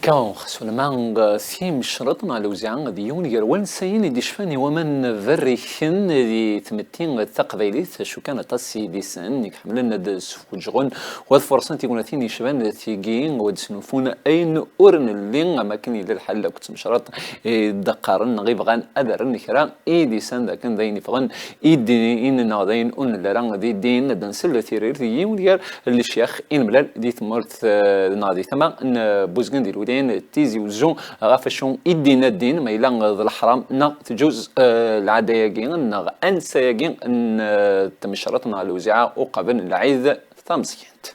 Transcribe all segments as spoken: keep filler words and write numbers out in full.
Xas ulama timecreḍt neɣ lewziɛa d yiwen gar wansayen i d-icfan i waman berriken di tmetti taqbaylit, acu kan aṭas i disen i iḥemmlen ad sfuǧɣen u ad furṣen tignatin yecban tigi u ad snufun ayen ur nelli, am akken yella lḥal akked tmecreḍt i d-qqaren neɣ i bɣan ad rren kra i disan d akken d ayen iffɣen i ddin neɣ d ayen ur nelli ara di ddin. Ad nsel tiririt i yiwen gar lecyax i nemlal di tmurt, eh, neɣ di tama n Buzgen di Lwilaya n Tizi Uzzu ɣef acu i ddin ddin, ma yella d leḥram neɣ tǧuz, eh, lɛada-agi neɣ ansa-agi n, eh, tmecreḍt neɣ lewziɛa uqabel n lɛid tameẓyant.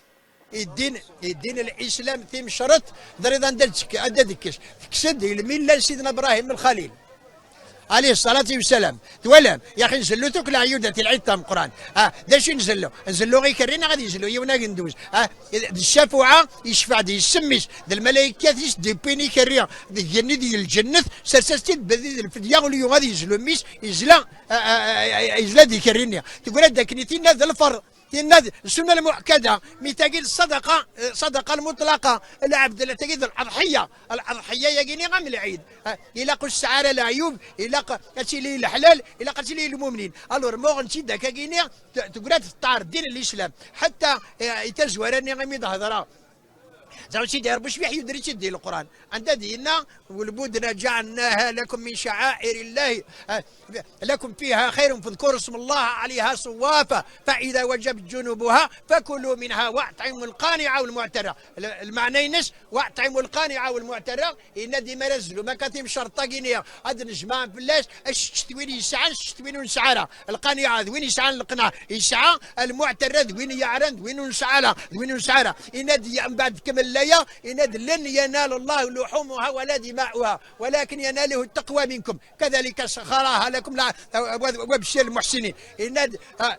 Iddin, iddin Lislam timecreḍt, ḍriḍ anda d-, anda d-tekkes. Tekkes-d i lmilla n Sidna Ibrahim Lxalil. Alayhi ṣṣalatu wassalam. Twalam, yaxi nzellu-t akk leɛyudat i lɛid tameqqrant. Ah, d acu i nzellu? Nzellu ikerri neɣ ad yezlu yiwen agenduz? Ah, d ccafuɛa, yecfaɛ-d yes-s mmi-s, d lmalaykat-is d-iwwin ikerri deg igenni di lǧennet, sers-as-t-id belli d lfedya, ul yuɣ ad yezlu mmi-s, yezla, ah, ah, ah, ah, yezla d ikerri-nni. Teggra-d akken i tinna d lferḍ. Tinna d ssunna lmuḥkada, mi tagi d ṣṣadaqa, eh, ṣṣadaqa lmutlaqa, lɛebd, tagi d lɛeḍḥiya. Lɛeḍḥiya-yagi-ni am lɛid. Eh, ilaq ur tesɛi ara leɛyub, ilaq ad tili i leḥlal, ilaq ad tili i lmumnin. Alors, ma uɣen-tt-id akka-gini, t-, teggra teṭṭar ddin n Lislam. Ḥetta, eh, i tazwara-nni imi d-hedreɣ. Zaw Sidi Ṛebbi cbiḥ yudri-tt-id di Leqran. Anda d-yenna, والبدن جعلناها لكم من شعائر الله، eh, لكم فيها خير فاذكروا اسم الله عليها صوافا فإذا وجبت جنوبها فكلوا منها وأطعموا القانع والمعتر. L-, lmeɛna-ines, وأطعموا القانع والمعتر, yenna-d imi ara zlum akka timcerḍt-agi-nni, ad nejmeɛ fell-as, ad teččet win yesɛan, teččet win ur nesɛi ara. Lqaniɛ d win yesɛan leqneɛ, yesɛa, lmuɛtara d win yeɛran, d win ur nesɛi ara, d win ur nesɛi ara. Yenna-d, mbeɛd tkemmel laya, yenna-d, لن ينال الله لحومها ولا دماؤها ولكن يناله التقوى منكم. كذلك سخرها لكم لع-، وبشر المحسنين. Yenna-d, ah,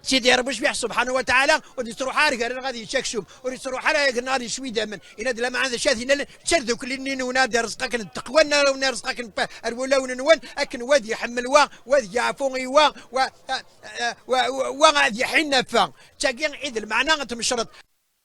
Sidi Ṛebbi cbiḥ subḥanahu wa taɛala, ur d-yettruḥ ara gar-aneɣ ad yečč aksum, ur yettruḥ ara gar-aneɣ ad yeswi idammen. Yenna-d, lameɛna d acu ad t-inalen, ttardukli-nni-nwen ad irẓeq akken d taqwa-nneɣ, ad irẓeq akken pa-, ar wulawen-nwen, akken wa ad iḥemmel wa, wa ad yeɛfu i wa, wa, ah, ah, wa, wa, wa ad iḥinn ɣef wa. D tagi i d lmeɛna n tmecreḍt.